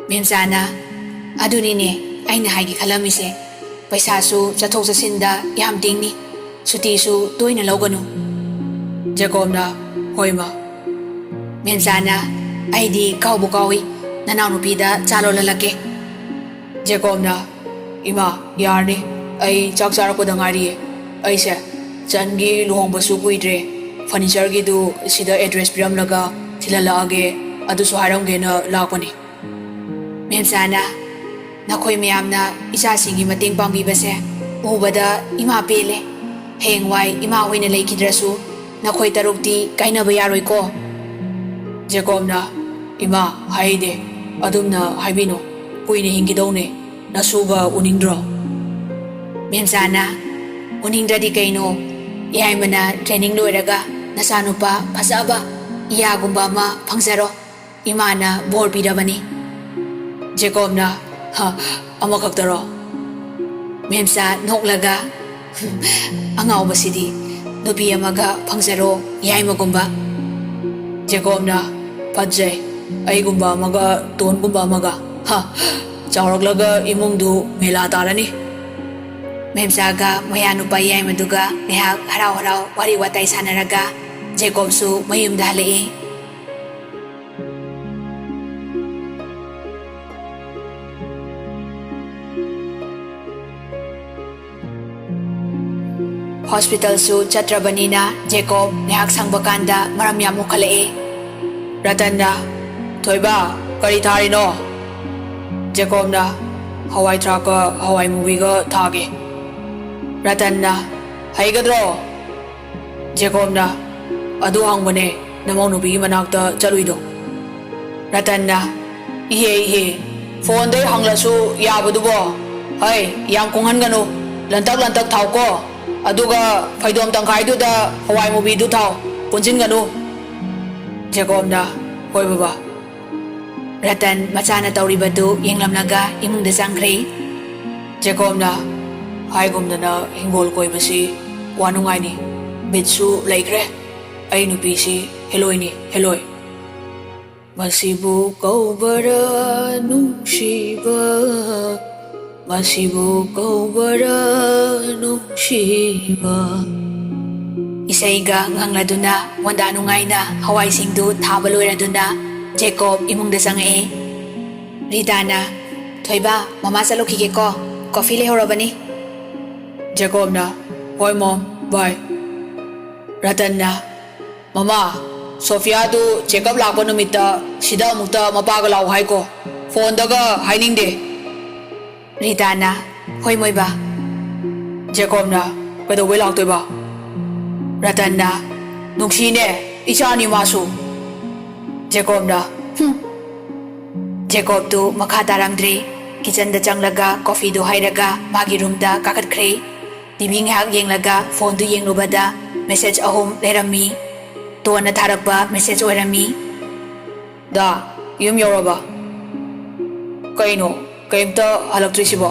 ꯃꯦꯝꯆꯥꯅ, "ꯑꯗꯨꯅꯤꯅꯦ ꯑꯩꯅ ꯍꯥꯏꯒꯦ ꯈꯜꯂꯝꯃꯤꯁꯦ, ꯄꯩꯁꯥꯁꯨ ꯆꯠꯊꯣꯛ ꯆꯠꯁꯤꯟꯗ ꯌꯥꯝ ꯇꯤꯡꯅꯤ, ꯁꯨꯇꯤꯁꯨ ꯇꯣꯏꯅ ꯂꯧꯒꯅꯨ꯫" ꯖꯦꯀꯣꯕꯅ, "ꯍꯣꯏ ꯃꯥ꯫" ꯃꯦꯝꯆꯥꯅ, "ꯑꯩꯗꯤ ꯀꯥꯎꯕꯨ ꯀꯥꯎꯏ, ꯅꯅꯥꯎꯅꯨꯄꯤꯗ ꯆꯥ ꯂꯣꯜꯍꯜꯂꯛꯀꯦ꯫" ꯖꯦꯀꯣꯕꯅ, "ꯏꯃꯥ, ꯌꯥꯔꯅꯤ, ꯑꯩ ꯆꯥꯛ ꯆꯥꯔꯛꯄꯗ ꯉꯥꯏꯔꯤꯌꯦ꯫ ꯑꯩꯁꯦ ꯆꯟꯒꯤ ꯂꯨꯍꯣꯡꯕꯁꯨ ꯀꯨꯏꯗ꯭ꯔꯦ, ꯐꯔꯅꯤꯆꯔꯒꯤꯗꯨ ꯁꯤꯗ ꯑꯦꯗ꯭ꯔꯦꯁ ꯄꯤꯔꯝꯂꯒ ꯊꯤꯜꯍꯜꯂꯛꯑꯒꯦ, ꯑꯗꯨꯁꯨ ꯍꯥꯏꯔꯝꯒꯦꯅ ꯂꯥꯛꯄꯅꯤ꯫" ꯃꯦꯝꯆꯥꯅ, "ꯅꯈꯣꯏ ꯃꯌꯥꯝꯅ ꯏꯆꯥꯁꯤꯡꯒꯤ ꯃꯇꯦꯡ ꯄꯥꯡꯕꯤꯕꯁꯦ ꯎꯕꯗ ꯏꯃꯥ ꯄꯦꯜꯂꯦ꯫ ꯍꯌꯦꯡꯋꯥꯏ ꯏꯃꯥ ꯍꯣꯏꯅ ꯂꯩꯈꯤꯗ꯭ꯔꯁꯨ ꯅꯈꯣꯏ ꯇꯔꯨꯛꯇꯤ ꯀꯥꯏꯅꯕ ꯌꯥꯔꯣꯏꯀꯣ꯫" ꯖꯦꯀꯣꯕꯅ, "ꯏꯃꯥ, ꯍꯥꯏꯗꯦ, ꯑꯗꯨꯝꯅ ꯍꯥꯏꯕꯤꯅꯨ, ꯀꯨꯏꯅ ꯍꯤꯡꯈꯤꯗꯧꯅꯦ, ꯅꯁꯨꯒ ꯎꯅꯤꯡꯗ꯭ꯔꯣ?" ꯃꯦꯝꯆꯥꯅ, "ꯎꯅꯤꯡꯗ꯭ꯔꯗꯤ ꯀꯩꯅꯣ? ꯏꯌꯥꯏꯃꯅ ꯇ꯭ꯔꯦꯅꯤꯡ ꯂꯣꯏꯔꯒ ꯅꯆꯥꯅꯨꯄꯥ ꯐꯖꯕ ꯏꯌꯥꯒꯨꯝꯕ ꯑꯃ ꯐꯪꯖꯔꯣ, ꯏꯃꯥꯅ ꯕꯣꯔ ꯄꯤꯔꯕꯅꯤ꯫" ꯖꯦꯀꯣꯕꯅ, "ꯍ, ꯑꯃꯈꯛꯇꯔꯣ?" ꯃꯦꯝꯆꯥ ꯅꯣꯛꯂꯒ, "ꯑꯉꯥꯎꯕꯁꯤꯗꯤ, ꯅꯨꯄꯤ ꯑꯃꯒ ꯐꯪꯖꯔꯣ, ꯌꯥꯏꯃꯒꯨꯝꯕ꯫" ꯖꯦꯀꯣꯕꯅ, "ꯐꯠꯖꯩ, ꯑꯩꯒꯨꯝꯕ ꯑꯃꯒ ꯇꯣꯟꯒꯨꯝꯕ ꯑꯃꯒ, ꯍ, ꯆꯥꯎꯔꯛꯂꯒ ꯏꯃꯨꯡꯗꯨ ꯃꯦꯂꯥ ꯇꯥꯔꯅꯤ꯫" ꯃꯦꯝꯆꯥꯒ ꯃꯌꯥꯅꯨꯄꯥ ꯌꯥꯏꯃꯗꯨꯒ ꯉꯥꯏꯍꯥꯛ ꯍꯔꯥꯎ ꯍꯔꯥꯎ ꯋꯥꯔꯤ ꯋꯥꯇꯥꯏ ꯁꯥꯟꯅꯔꯒ ꯖꯦꯀꯣꯕꯁꯨ ꯃꯌꯨꯝꯗ ꯍꯜꯂꯛꯏ꯫ ꯍꯣꯁꯄꯤꯇꯥꯜꯁꯨ ꯆꯠꯇ꯭ꯔꯕꯅꯤꯅ ꯖꯦꯀꯣꯕ ꯉꯥꯏꯍꯥꯛ ꯁꯪꯕ ꯀꯥꯟꯗ ꯃꯔꯝ ꯌꯥꯝ ꯃꯣꯛꯈꯠꯂꯛꯑꯦ꯫ ꯔꯇꯟꯅ, "ꯊꯣꯏꯕ, ꯀꯔꯤ ꯊꯥꯔꯤꯅꯣ?" ꯖꯦꯀꯣꯕꯅ, "ꯍꯋꯥꯏ ꯊ꯭ꯔꯥꯛꯀ ꯍꯋꯥꯏ ꯃꯨꯕꯤꯒ ꯊꯥꯒꯦ꯫" ꯔꯇꯟꯅ, "ꯍꯩꯒꯗ꯭ꯔꯣ?" ꯖꯦꯀꯣꯕꯅ, "ꯑꯗꯨ ꯍꯪꯕꯅꯦ ꯅꯃꯧ ꯅꯨꯄꯤꯒꯤ ꯃꯅꯥꯛꯇ ꯆꯠꯂꯨꯏꯗꯣ꯫" ꯔꯇꯟꯅ, "ꯏꯍꯦ ꯏꯍꯦ, ꯐꯣꯟꯗꯩ ꯍꯪꯂꯁꯨ ꯌꯥꯕꯗꯨꯕꯣ? ꯍꯩ, ꯌꯥꯝ ꯀꯨꯡꯍꯟꯒꯅꯨ, ꯂꯟꯇꯛ ꯂꯟꯇꯛ ꯊꯥꯎꯀꯣ꯫ ꯑꯗꯨꯒ ꯐꯩꯗꯣꯝ ꯇꯪꯈꯥꯏꯗꯨꯗ ꯍꯋꯥꯏ ꯃꯨꯕꯤꯗꯨ ꯊꯥꯎ, ꯄꯨꯟꯁꯤꯟꯒꯅꯨ꯫" ꯖꯦꯀꯣꯕꯅ, "ꯍꯣꯏ ꯕꯕꯥ꯫" ꯔꯇꯟ ꯃꯆꯥꯅ ꯇꯧꯔꯤꯕꯗꯨ ꯌꯦꯡꯂꯝꯂꯒ ꯏꯃꯨꯡꯗ ꯆꯪꯈ꯭ꯔꯦ꯫ ꯖꯦꯀꯣꯕꯅ, "ꯍꯥꯏꯒꯨꯝꯗꯅ ꯍꯤꯡꯒꯣꯜ ꯀꯣꯏꯕꯁꯤ ꯋꯥꯅꯨꯡꯉꯥꯏꯅꯤ, ꯕꯤꯠꯁꯨ ꯂꯩꯈ꯭ꯔꯦ꯫ ꯑꯩ ꯅꯨꯄꯤꯁꯤ ꯍꯦꯂꯣꯏꯅꯤ, ꯍꯦꯂꯣꯏ꯫" "ꯃꯁꯤꯕꯨ ꯀꯧꯕꯔ ꯅꯨꯡꯁꯤꯕ, ꯃꯁꯤꯕꯨ ꯀꯧꯕꯔ ꯅꯨꯡꯁꯤꯕ꯫" ꯏꯁꯩꯒ ꯉꯪꯂꯗꯨꯅ ꯃꯣꯟꯗꯥ ꯅꯨꯡꯉꯥꯏꯅ ꯍꯋꯥꯏꯁꯤꯡꯗꯨ ꯊꯥꯕ ꯂꯣꯏꯔꯗꯨꯅ ꯖꯦꯀꯣꯕ ꯏꯃꯨꯡꯗ ꯆꯪꯉꯛꯑꯦ꯫ ꯔꯤꯇꯥꯅ, "ꯊꯣꯏꯕ, ꯃꯃꯥ ꯆꯠꯂꯨꯈꯤꯒꯦꯀꯣ, ꯀꯣꯐꯤ ꯂꯩꯍꯧꯔꯕꯅꯤ꯫" ꯖꯦꯀꯣꯕꯅ, "ꯍꯣꯏ ꯃꯣꯝ, ꯕꯥꯏ꯫" ꯔꯇꯟꯅ, "ꯃꯃꯥ, ꯁꯣꯐꯤꯌꯥꯗꯨ ꯆꯦꯛꯑꯞ ꯂꯥꯛꯄ ꯅꯨꯃꯤꯠꯇ ꯁꯤꯗ ꯑꯃꯨꯛꯇ ꯃꯄꯥꯒ ꯂꯥꯛꯎ ꯍꯥꯏꯀꯣ, ꯐꯣꯟꯗꯒ ꯍꯥꯏꯅꯤꯡꯗꯦ꯫" ꯔꯤꯇꯥꯅ, "ꯍꯣꯏ ꯃꯣꯏꯕ꯫" ꯖꯦꯀꯣꯕꯅ, "ꯀꯩꯗꯧꯕꯩ ꯂꯥꯛꯇꯣꯏꯕ?" ꯔꯇꯟꯅ, "ꯅꯨꯡꯁꯤꯅꯦ, ꯏꯆꯥꯅꯤ ꯃꯥꯁꯨ꯫" ꯖꯦꯀꯣꯕꯅ, "ꯍꯨꯝ꯫" ꯖꯦꯀꯣꯕꯇꯨ ꯃꯈꯥ ꯇꯥꯔꯝꯗ꯭ꯔꯦ꯫ ꯀꯤꯆꯟꯗ ꯆꯪꯂꯒ ꯀꯣꯐꯤꯗꯨ ꯍꯩꯔꯒ ꯃꯥꯒꯤ ꯔꯨꯝꯗ ꯀꯥꯈꯠꯈ꯭ꯔꯦ꯫ ꯇꯤꯚꯤ ꯉꯥꯏꯍꯥꯛ ꯌꯦꯡꯂꯒ ꯐꯣꯟꯗꯨ ꯌꯦꯡꯂꯨꯕꯗ ꯃꯦꯁꯦꯖ ꯑꯍꯨꯝ ꯂꯩꯔꯝꯃꯤ꯫ ꯇꯣꯟꯅ ꯊꯥꯔꯛꯄ ꯃꯦꯁꯦꯖ ꯑꯣꯏꯔꯝꯃꯤ꯫ "ꯗꯥ, ꯌꯨꯝ ꯌꯧꯔꯕ? ꯀꯩꯅꯣ, ꯀꯩꯝꯇ ꯍꯜꯂꯛꯇ꯭ꯔꯤꯁꯤꯕꯣ?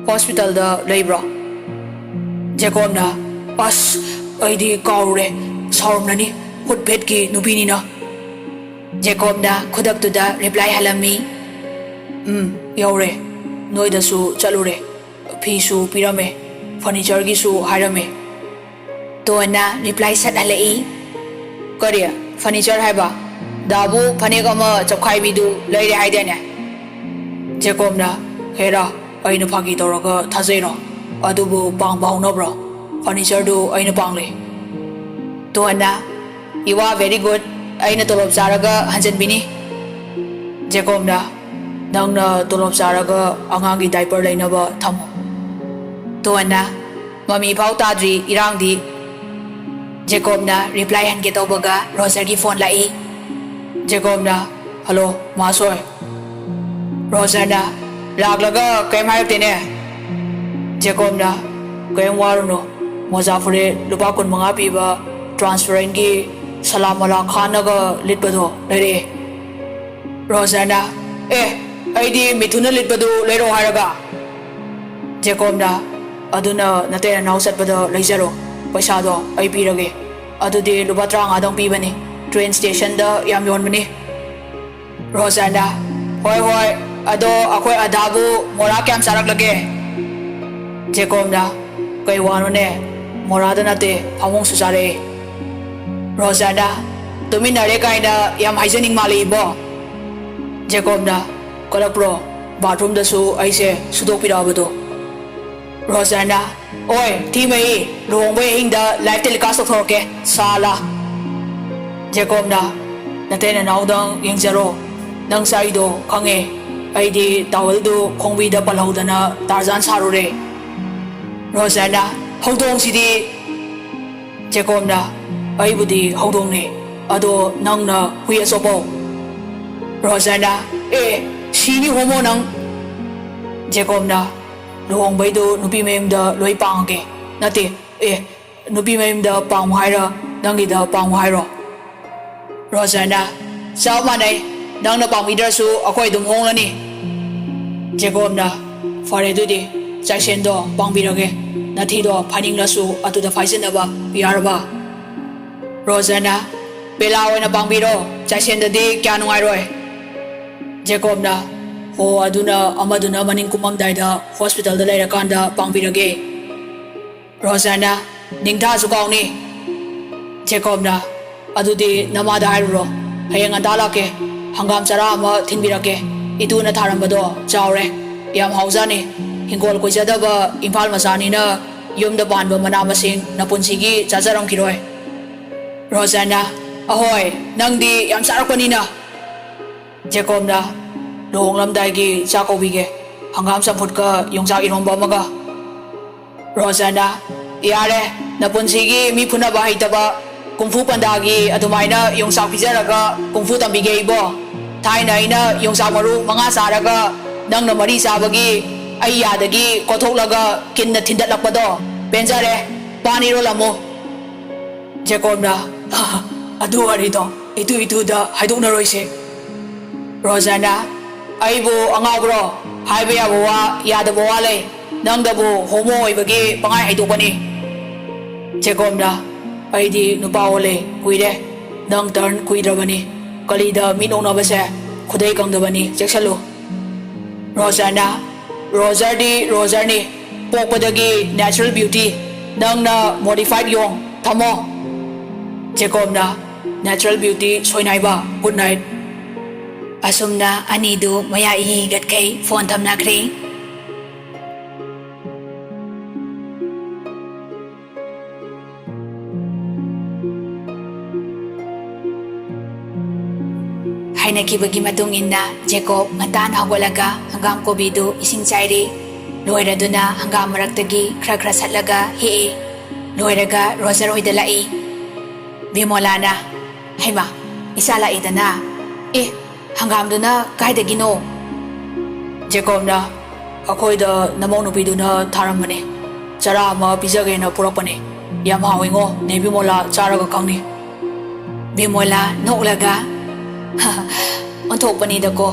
ꯍꯣꯁꯄꯤꯇꯥꯜꯗ ꯂꯩꯕ꯭ꯔꯣ?" ꯖꯦꯀꯣꯕꯅ, "ꯑꯁ, ꯑꯩꯗꯤ ꯀꯥꯎꯔꯨꯔꯦ꯫ ꯁꯥꯎꯔꯝꯂꯅꯤ, ꯍꯨꯠ ꯚꯦꯠꯀꯤ ꯅꯨꯄꯤꯅꯤꯅ꯫" ꯖꯦꯀꯣꯕꯅ ꯈꯨꯗꯛꯇꯨꯗ ꯔꯤꯄ꯭ꯂꯥꯏ ꯍꯜꯂꯝꯃꯤ, "ꯎꯝ, ꯌꯧꯔꯦ꯫ ꯅꯣꯏꯗꯁꯨ ꯆꯠꯂꯨꯔꯦ꯫ ꯐꯤꯁꯨ ꯄꯤꯔꯝꯃꯦ, ꯐꯔꯅꯤꯆꯔꯒꯤꯁꯨ ꯍꯥꯏꯔꯝꯃꯦ꯫" ꯇꯣꯟꯅ ꯔꯤꯄ꯭ꯂꯥꯏ ꯁꯠ ꯍꯜꯂꯛꯏ, "ꯀꯔꯤ? ꯐꯔꯅꯤꯆꯔ ꯍꯥꯏꯕ? ꯗꯥꯕꯨ ꯐꯅꯦꯛ ꯑꯃ ꯆꯞꯈꯥꯏꯕꯤꯗꯨ ꯂꯩꯔꯦ ꯍꯥꯏꯗꯥꯏꯅꯦ?" ꯖꯦꯀꯣꯕꯅ, "ꯍꯦꯔꯥ, ꯑꯩꯅ ꯐꯥꯒꯤ ꯇꯧꯔꯒ ꯊꯥꯖꯩꯔꯣ? ꯑꯗꯨꯕꯨ ꯄꯥꯡꯕ ꯍꯧꯅꯕ꯭ꯔꯣ? ꯐꯔꯅꯤꯆꯔꯗꯨ ꯑꯩꯅ ꯄꯥꯡꯂꯦ꯫" ꯇꯣꯟꯅ, "You are very good꯫ ꯑꯩꯅ ꯇꯣꯂꯣꯞ ꯆꯥꯔꯒ ꯍꯟꯖꯟꯕꯤꯅꯤ꯫" ꯖꯦꯀꯣꯕꯅ, ꯅꯪꯅ ꯇꯣꯂꯣꯞ ꯆꯥꯔꯒ ꯑꯉꯥꯡꯒꯤ diaper ꯂꯩꯅꯕ ꯊꯝꯃꯣ꯫ ꯇꯣꯟꯅ, ꯃꯃꯤ ꯐꯥꯎ ꯇꯥꯗ꯭ꯔꯤ ꯏꯔꯥꯡꯗꯤ꯫ ꯖꯦꯀꯣꯕꯅ reply ꯍꯟꯒꯦ ꯇꯧꯕꯒ ꯔꯣꯖꯔꯒꯤ phone ꯂꯥꯛꯏ꯫ ꯖꯦꯀꯣꯕꯅ, "Hello, ꯃꯥꯁꯣꯏ꯫" ꯔꯣꯖꯔꯅ, "ꯂꯥꯛꯂꯒ ꯀꯩꯝ ꯍꯥꯏꯔꯛꯇꯦꯅꯦ꯫" ꯖꯦꯀꯣꯕꯅ, "ꯀꯩꯝ ꯋꯥꯔꯨꯅꯨ, ꯃꯣꯖꯥ ꯐꯨꯔꯤꯠ ꯂꯨꯄꯥ ꯀꯨꯟꯃꯉꯥ ꯄꯤꯕ transparentꯀꯤ ꯁꯂꯥ ꯃꯂꯥ ꯈꯥꯟꯅꯒ ꯂꯤꯠꯄꯗꯣ ꯂꯩꯔꯛꯑꯦ꯫" ꯔꯣꯖꯔꯅ, "ꯑꯦ, ꯑꯩꯗꯤ ꯃꯤꯊꯨꯅ ꯂꯤꯠꯄꯗꯨ ꯂꯩꯔꯛꯑꯣ ꯍꯥꯏꯔꯒ?" ꯖꯦꯀꯣꯕꯅ, "ꯑꯗꯨꯅ ꯅꯇꯩ ꯅꯅꯥꯎ ꯆꯠꯄꯗ ꯂꯩꯖꯔꯣ, ꯄꯩꯁꯥꯗꯣ ꯑꯩ ꯄꯤꯔꯒꯦ꯫ ꯑꯗꯨꯗꯤ ꯂꯨꯄꯥ ꯇꯔꯥꯃꯉꯥꯗꯪ ꯄꯤꯕꯅꯤ, train stationꯗ ꯌꯥꯝ ꯌꯣꯟꯕꯅꯤ꯫" ꯔꯣꯖꯔꯅ, "ꯍꯣꯏ ꯍꯣꯏ, ꯑꯗꯣ ꯑꯩꯈꯣꯏ ꯑꯗꯥꯕꯨ ꯃꯣꯔꯥ ꯀꯌꯥꯝ ꯆꯥꯔꯛꯂꯒꯦ?" ꯖꯦꯀꯣꯕꯅ, "ꯀꯩ ꯋꯥꯅꯣꯅꯦ, ꯃꯣꯔꯥꯗ ꯅꯠꯇꯦ, ꯐꯃꯨꯡꯁꯨ ꯆꯥꯔꯛꯑꯦ꯫" ꯔꯣꯖꯔꯅ, "ꯇꯨꯃꯤꯟꯅꯔꯦ ꯀꯥꯏꯅ ꯌꯥꯝ ꯍꯥꯏꯖꯅꯤꯡ ꯃꯥꯜꯂꯦ ꯏꯕꯣ꯫" ꯖꯦꯀꯣꯕꯅ, "ꯀꯜꯂꯛꯄ꯭ꯔꯣ, bathroomꯗꯁꯨ ꯑꯩꯁꯦ ꯁꯨꯗꯣꯛꯄꯤꯔꯛꯑꯕꯗꯣ?" ꯔꯣꯖꯔꯅ, "ꯑꯣꯏ ꯊꯤꯃꯩ, ꯂꯨꯍꯣꯡꯕꯩ ꯑꯍꯤꯡꯗ live telecast ꯇꯧꯊꯣꯔꯛꯀꯦ, ꯁꯥꯂꯥ꯫" ꯖꯦꯀꯣꯕꯅ, "ꯅꯇꯩ ꯅꯅꯥꯎꯗꯪ ꯌꯦꯡꯖꯔꯣ, ꯅꯪ ꯆꯥꯛꯏꯗꯣ ꯈꯪꯉꯦ꯫ ꯑꯩꯗꯤ towelꯗꯨ ꯈꯣꯡꯕꯤꯗ ꯄꯜꯍꯧꯗꯅ ꯇꯥꯔꯖꯥꯟ ꯁꯥꯔꯨꯔꯦ꯫" ꯔꯣꯖꯔꯅ, "ꯍꯧꯗꯣꯡꯁꯤꯗꯤ!" ꯖꯦꯀꯣꯕꯅ, "ꯑꯩꯕꯨꯗꯤ ꯍꯧꯗꯣꯡꯅꯤ, ꯑꯗꯣ ꯅꯪꯅ ꯍꯨꯏ ꯑꯆꯧꯕꯧ꯫" ꯔꯣꯖꯔꯅ, "ꯑꯦ, ꯁꯤꯅꯤ ꯍꯣꯃꯣ ꯅꯪ!" ꯖꯦꯀꯣꯕꯅ, "ꯂꯨꯍꯣꯡꯕꯩꯗꯨ ꯅꯨꯄꯤ ꯃꯌꯨꯝꯗ ꯂꯣꯏ ꯄꯥꯡꯉꯒꯦ꯫ ꯅꯠꯇꯦ, ꯑꯦ, ꯅꯨꯄꯤ ꯃꯌꯨꯝꯗ ꯄꯥꯡꯉꯨ ꯍꯥꯏꯔ, ꯅꯪꯒꯤꯗ ꯄꯥꯡꯉꯨ ꯍꯥꯏꯔꯣ?" ꯔꯣꯖꯔꯅ, "ꯆꯞ ꯃꯥꯟꯅꯩ, ꯅꯪꯅ ꯄꯥꯡꯕꯤꯗ꯭ꯔꯁꯨ ꯑꯩꯈꯣꯏ ꯑꯗꯨꯝ ꯍꯣꯡꯂꯅꯤ꯫" ꯖꯦꯀꯣꯕꯅ, "ꯐꯔꯦ ꯑꯗꯨꯗꯤ, ꯆꯥꯏꯁꯦꯟꯗꯣ ꯄꯥꯡꯕꯤꯔꯒꯦ, ꯅꯊꯤꯗꯣ ꯐꯥꯏꯅꯤꯡꯂꯁꯨ ꯑꯗꯨꯗ ꯐꯥꯏꯖꯤꯟꯅꯕ ꯌꯥꯔꯕ?" ꯔꯣꯖꯔꯅ, "ꯕꯦꯂꯥ ꯑꯣꯏꯅ ꯄꯥꯡꯕꯤꯔꯣ, ꯆꯥꯏꯁꯦꯟꯗꯗꯤ ꯀꯌꯥ ꯅꯨꯡꯉꯥꯏꯔꯣꯏ꯫" ꯖꯦꯀꯣꯕꯅ, "ꯍꯣ, ꯑꯗꯨꯅ ꯑꯃꯗꯨꯅ ꯃꯅꯤꯡ ꯀꯨꯝꯃꯝꯗꯥꯏꯗ hospitalꯗ ꯂꯩꯔꯀꯥꯟꯗ ꯄꯥꯡꯕꯤꯔꯒꯦ꯫" ꯔꯣꯖꯔꯅ, "ꯅꯤꯡꯊꯥꯁꯨ ꯀꯥꯎꯅꯤ꯫" ꯖꯦꯀꯣꯕꯅ, "ꯑꯗꯨꯗꯤ ꯅꯃꯥꯗ ꯍꯥꯏꯔꯨꯔꯣ, ꯍꯌꯦꯡ ꯉꯟꯇꯥ ꯂꯥꯛꯀꯦ, ꯍꯪꯒꯥꯝ ꯆꯔꯥ ꯑꯃ ꯊꯤꯟꯕꯤꯔꯛꯀꯦ, ꯏꯇꯨꯅ ꯊꯥꯔꯝꯕꯗꯣ ꯆꯥꯎꯔꯦ, ꯌꯥꯝ ꯍꯥꯎꯖꯥꯅꯤ, ꯍꯤꯡꯒꯣꯜ ꯀꯣꯏꯖꯗꯕ ꯏꯝꯐꯥꯜ ꯃꯆꯥꯅꯤꯅ ꯌꯨꯝꯗ ꯄꯥꯟꯕ ꯃꯅꯥ ꯃꯁꯤꯡ ꯅꯄꯨꯟꯁꯤꯒꯤ ꯆꯥꯖꯔꯝꯈꯤꯔꯣꯏ꯫" ꯔꯣꯖꯔꯅ, "ꯑꯍꯣꯏ, ꯅꯪꯗꯤ ꯌꯥꯝ ꯆꯥꯔꯛꯄꯅꯤꯅ꯫" ꯖꯦꯀꯣꯕꯅ, ꯂꯨꯍꯣꯡꯂꯝꯗꯥꯏꯒꯤ ꯆꯥꯛ ꯀꯧꯕꯤꯒꯦ꯫ ꯍꯪꯒꯥꯝ ꯆꯝꯐꯨꯠꯀ ꯌꯣꯡꯆꯥꯛ ꯏꯔꯣꯝꯕ ꯑꯃꯒ꯫ ꯔꯣꯖꯔꯅ, "ꯌꯥꯔꯦ, ꯅꯄꯨꯟꯁꯤꯒꯤ ꯃꯤ ꯐꯨꯅꯕ ꯍꯩꯇꯕ, ꯀꯨꯡꯐꯨ ꯄꯟꯗꯥꯒꯤ ꯑꯗꯨꯃꯥꯏꯅ ꯌꯣꯡꯆꯥꯛ ꯄꯤꯖꯔꯒ ꯀꯨꯡꯐꯨ ꯇꯝꯕꯤꯒꯦ ꯑꯩꯕꯣ? ꯊꯥꯏꯅ ꯑꯩꯅ ꯌꯣꯡꯆꯥꯛ ꯃꯔꯨ ꯃꯉꯥ ꯆꯥꯔꯒ ꯅꯪꯅ ꯃꯔꯤ ꯆꯥꯕꯒꯤ ꯑꯩ ꯌꯥꯗꯒꯤ ꯀꯣꯊꯣꯛꯂꯒ ꯀꯤꯟꯅ ꯊꯤꯟꯗꯠꯂꯛꯄꯗꯣ ꯄꯦꯟꯖꯔꯦ꯫ ꯄꯥꯟ ꯏꯔꯣꯜꯂꯝꯃꯨ꯫" ꯖꯦꯀꯣꯕꯅ, "ꯑꯗꯨ ꯋꯥꯔꯤꯗꯣ ꯏꯇꯨ ꯏꯇꯨꯗ ꯍꯥꯏꯗꯣꯛꯅꯔꯣꯏꯁꯦ꯫" ꯔꯣꯖꯔꯅ, "ꯑꯩꯕꯨ ꯑꯉꯥꯎꯕ꯭ꯔꯣ? ꯍꯥꯏꯕ ꯌꯥꯕ ꯋꯥ, ꯌꯥꯗꯕ ꯋꯥ ꯂꯩ꯫ ꯅꯪꯗꯕꯨ ꯍꯣꯃꯣ ꯑꯣꯏꯕꯒꯤ ꯄꯪꯍꯥꯏ ꯍꯥꯏꯗꯣꯛꯄꯅꯤ꯫" ꯖꯦꯀꯣꯕꯅ, "ꯑꯩꯗꯤ ꯅꯨꯄꯥ ꯑꯣꯜꯂꯦ ꯀꯨꯏꯔꯦ꯫ ꯅꯪ ꯇꯔꯟ ꯀꯨꯏꯗ꯭ꯔꯕꯅꯤ꯫ ꯀꯂꯤꯗ ꯃꯤꯠ ꯅꯣꯛꯅꯕꯁꯦ ꯈꯨꯗꯩ ꯀꯪꯗꯕꯅꯤ, ꯆꯦꯛꯁꯜꯂꯨ꯫" ꯔꯣꯖꯔꯅ, "ꯔꯣꯖꯔꯗꯤ ꯔꯣꯖꯔꯅꯤ, ꯄꯣꯛꯄꯗꯒꯤ natural beauty, ꯅꯪꯅ modified ꯌꯣꯡ, ꯊꯝꯃꯣ꯫" ꯖꯦꯀꯣꯕꯅ, "Natural beauty ꯁꯣꯏꯅꯥꯏꯕ, good night꯫" ꯑꯁꯨꯝꯅ ꯑꯅꯤꯗꯨ ꯃꯌꯥ ꯏꯒꯠꯈꯩ ꯐꯣꯟ ꯊꯝꯅꯈ꯭ꯔꯦ꯫ ꯍꯥꯏꯅꯈꯤꯕꯒꯤ ꯃꯇꯨꯡ ꯏꯟꯅ ꯖꯦꯀꯣꯕ ꯉꯟꯇꯥꯅ ꯍꯧꯒꯠꯂꯒ ꯍꯪꯒꯥꯝ ꯀꯣꯕꯤꯗꯨ ꯏꯁꯤꯡ ꯆꯥꯏꯔꯤ꯫ ꯂꯣꯏꯔꯗꯨꯅ ꯍꯪꯒꯥꯝ ꯃꯔꯛꯇꯒꯤ ꯈꯔ ꯈꯔ ꯁꯠꯂꯒ ꯍꯦꯛꯏ꯫ ꯂꯣꯏꯔꯒ ꯔꯣꯖꯔ ꯍꯣꯏꯗ ꯂꯥꯛꯏ꯫ ꯕꯤꯃꯣꯂꯥꯅ, "ꯍꯩꯃꯥ, ꯏꯆꯥ ꯂꯥꯛꯏꯗꯅ꯫ ꯑꯦ, ꯍꯪꯒꯥꯝꯗꯨꯅ ꯀꯥꯏꯗꯒꯤꯅꯣ?" ꯖꯦꯀꯣꯕꯅ, "ꯑꯩꯈꯣꯏꯗ ꯅꯃꯧ ꯅꯨꯄꯤꯗꯨꯅ ꯊꯥꯔꯝꯕꯅꯦ꯫ ꯆꯔꯥ ꯑꯃ ꯄꯤꯖꯒꯦꯅ ꯄꯨꯔꯛꯄꯅꯦ꯫ ꯌꯥꯝ ꯍꯥꯎꯋꯤꯉꯣ, ꯅꯦ ꯕꯤꯃꯣꯂꯥ ꯆꯥꯔꯒ ꯈꯪꯅꯤ꯫" ꯕꯤꯃꯣꯂꯥ ꯅꯣꯛꯂꯒ, "ꯑꯣꯟꯊꯣꯛꯄꯅꯤꯗꯀꯣ,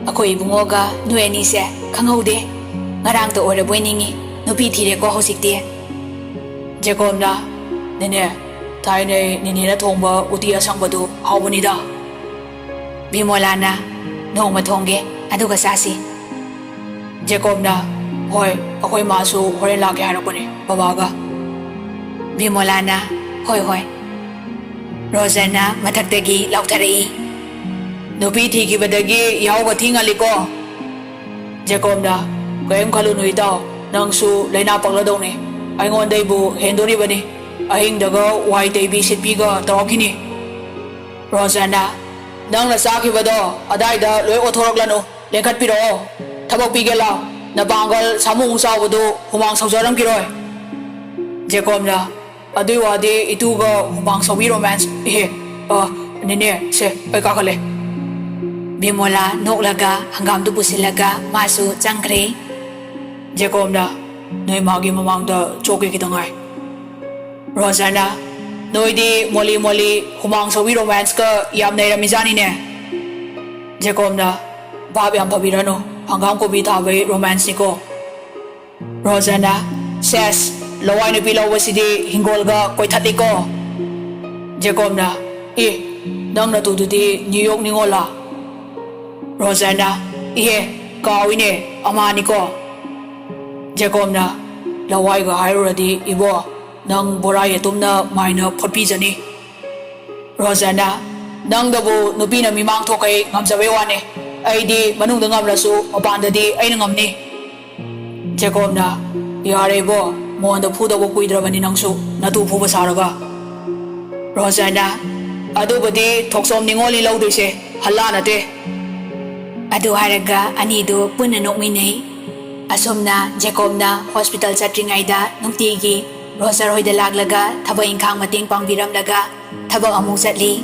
ꯑꯩꯈꯣꯏ ꯏꯕꯨꯡꯉꯣꯒ ꯅꯣꯏ ꯑꯅꯤꯁꯦ ꯈꯪꯍꯧꯗꯦ꯫ ꯉꯔꯥꯡꯇ ꯑꯣꯏꯔꯕꯣꯏ ꯅꯤꯡꯉꯤ, ꯅꯨꯄꯤ ꯊꯤꯔꯦꯀꯣ ꯍꯧꯖꯤꯛꯇꯤ꯫" ꯖꯦꯀꯣꯕꯅ, "ꯅꯦꯅꯦ, ꯊꯥꯏꯅꯩ ꯅꯦꯅꯦꯅ ꯊꯣꯡꯕ ꯎꯇꯤ ꯑꯁꯪꯕꯗꯨ ꯍꯥꯎꯕꯅꯤꯗ꯫" ꯕꯤꯃꯣꯂꯥꯅ, "ꯅꯣꯡꯃ ꯊꯣꯡꯒꯦ, ꯑꯗꯨꯒ ꯆꯥꯁꯤ꯫" ꯖꯦꯀꯣꯕꯅ, "ꯍꯣꯏ, ꯑꯩꯈꯣꯏ ꯃꯥꯁꯨ ꯍꯣꯔꯦꯟ ꯂꯥꯛꯀꯦ ꯍꯥꯏꯔꯛꯄꯅꯦ, ꯕꯕꯥꯒ꯫" ꯕꯤꯃꯣꯂꯥꯅ, "ꯍꯣꯏ, ꯍꯣꯏ꯫" ꯔꯣꯖꯔꯅ ꯃꯊꯛꯇꯒꯤ ꯂꯥꯎꯊꯔꯛꯏ, "ꯅꯨꯄꯤ ꯊꯤꯈꯤꯕꯗꯒꯤ ꯌꯥꯍꯧꯒ ꯊꯤ ꯉꯜꯂꯤꯀꯣ꯫" ꯖꯦꯀꯣꯕꯅ, "ꯀꯔꯤꯝ ꯈꯜꯂꯨꯅꯨ ꯏꯇꯥꯎ, ꯅꯪꯁꯨ ꯂꯥꯏꯅꯥ ꯄꯛꯂꯗꯧꯅꯤ꯫ ꯑꯩꯉꯣꯟꯗꯩꯕꯨ ꯍꯦꯟꯗꯣꯔꯤꯕꯅꯤ꯫ ꯑꯍꯤꯡꯗꯒ ꯋꯥꯏ ꯇꯩꯕꯤ ꯁꯤꯠꯄꯤꯒ ꯇꯧꯔꯛꯈꯤꯅꯤ꯫" ꯔꯣꯖꯔꯅ, "ꯅꯪꯅ ꯆꯥꯈꯤꯕꯗꯣ ꯑꯗꯥꯏꯗ ꯂꯣꯏ ꯑꯣꯊꯣꯔꯛꯂꯅꯨ꯫ ꯂꯦꯡꯈꯠꯄꯤꯔꯛꯑꯣ꯫ ꯊꯕꯛ ꯄꯤꯒꯦ ꯂꯥꯎ꯫ ꯅꯄꯥꯡꯒꯜ ꯁꯥꯃꯨ ꯆꯥꯎꯕꯗꯨ ꯍꯨꯃꯥꯡ ꯁꯧꯖꯔꯝꯈꯤꯔꯣꯏ꯫ ꯖꯦꯀꯣꯕꯅ, ꯑꯗꯨꯏ ꯋꯥꯗꯤ ꯏꯇꯨꯒ ꯍꯨꯃꯥꯡ ꯁꯧꯕꯤ ꯔꯣꯃꯥꯟꯁ꯫ ꯏꯍꯦ, ꯑ, ꯅꯦꯅꯦ, ꯁꯦ, ꯑꯩ ꯀꯥꯈꯠꯂꯦ꯫ ꯕꯤꯃꯣꯂꯥ ꯅꯣꯛꯂꯒ ꯍꯪꯒꯥꯝꯗꯨ ꯄꯨꯁꯤꯜꯂꯒ ꯃꯥꯁꯨ ꯆꯪꯈ꯭ꯔꯦ꯫ ꯖꯦꯀꯣꯕꯅ, ꯅꯣꯏ ꯃꯥꯒꯤ ꯃꯃꯥꯡꯗ ꯆꯣꯛꯀꯦ ꯈꯤꯇꯪ ꯉꯥꯏ꯫ ꯔꯣꯖꯔꯅ, ꯅꯣꯏꯗꯤ ꯃꯣꯂꯤ ꯃꯣꯂꯤ ꯍꯨꯃꯥꯡ ꯁꯧꯕꯤ ꯔꯣꯃꯥꯟꯁꯀ ꯌꯥꯝ ꯅꯩꯔꯝꯃꯤꯖꯥꯠꯅꯤꯅꯦ꯫ ꯖꯦꯀꯣꯕꯅ, ꯚꯥꯞ ꯌꯥꯝ ꯐꯕꯤꯔꯅꯨ, ꯍꯪꯒꯥꯝ ꯀꯣꯕꯤ ꯊꯥꯕꯒꯤ ꯔꯣꯃꯥꯟꯁꯅꯤꯀꯣ꯫ ꯔꯣꯖꯔꯅ, ꯁꯦꯁ, ꯂꯋꯥꯏ ꯅꯨꯄꯤ ꯂꯧꯕꯁꯤꯗꯤ ꯍꯤꯡꯒꯣꯜꯒ ꯀꯣꯏꯊꯠꯂꯤꯀꯣ꯫ ꯖꯦꯀꯣꯕꯅ, ꯏ, ꯅꯪ ꯅꯇꯨꯗꯨꯗꯤ ꯅ꯭ꯌꯨ ꯌꯣꯔꯛ ꯅꯤꯉꯣꯜꯂ? ꯔꯣꯖꯔꯅ, ꯏꯍꯦ, ꯀꯥꯎꯏꯅꯦ, ꯑꯃꯍꯥꯅꯤꯀꯣ꯫ ꯖꯦꯀꯣꯕꯅ, ꯂꯋꯥꯏꯒ ꯍꯥꯏꯔꯨꯔꯗꯤ ꯏꯕꯣ, ꯅꯪ ꯕꯣꯔꯥ ꯌꯦꯇꯨꯝꯅ ꯃꯥꯏꯅ ꯐꯣꯠꯄꯤꯖꯅꯤ꯫ ꯔꯣꯖꯔꯅ, ꯅꯪꯗꯕꯨ ꯅꯨꯄꯤꯅ ꯃꯤꯃꯥꯡ ꯊꯣꯛꯈꯩ ꯉꯝꯖꯕꯩ ꯋꯥꯅꯦ, ꯑꯩꯗꯤ ꯃꯅꯨꯡꯗ ꯉꯝꯂꯁꯨ ꯃꯄꯥꯟꯗꯗꯤ ꯑꯩꯅ ꯉꯝꯅꯤ꯫ ꯖꯦꯀꯣꯕꯅ, ꯌꯥꯔꯦ ꯏꯕꯣ, ꯃꯣꯟꯗ ꯐꯨꯗꯧꯕ ꯀꯨꯏꯗ꯭ꯔꯕꯅꯤ ꯅꯪꯁꯨ, ꯅꯇꯨ ꯐꯨꯕ ꯁꯥꯔꯒ꯫ ꯔꯣꯖꯔꯅ, ꯑꯗꯨꯕꯨꯗꯤ ꯊꯣꯛꯆꯣꯝ ꯅꯤꯉꯣꯜꯅꯤ ꯂꯧꯗꯣꯏꯁꯦ, ꯍꯜꯂꯥ ꯅꯠꯇꯦ꯫ ꯑꯗꯨ ꯍꯥꯏꯔꯒ ꯑꯅꯤꯗꯨ ꯄꯨꯟꯅ ꯅꯣꯛꯃꯤꯟꯅꯩ꯫ ꯑꯁꯨꯝꯅ ꯖꯦꯀꯣꯕꯅ ꯍꯣꯁꯄꯤꯇꯥꯜ ꯆꯠꯇ꯭ꯔꯤꯉꯩꯗ ꯅꯨꯡꯇꯤꯒꯤ ꯔꯣꯖꯔ ꯍꯣꯏꯗ ꯂꯥꯛꯂꯒ ꯊꯕꯛ ꯏꯪꯈꯥꯡ ꯃꯇꯦꯡ ꯄꯥꯡꯕꯤꯔꯝꯂꯒ ꯊꯕꯛ ꯑꯃꯨꯛ ꯆꯠꯂꯤ꯫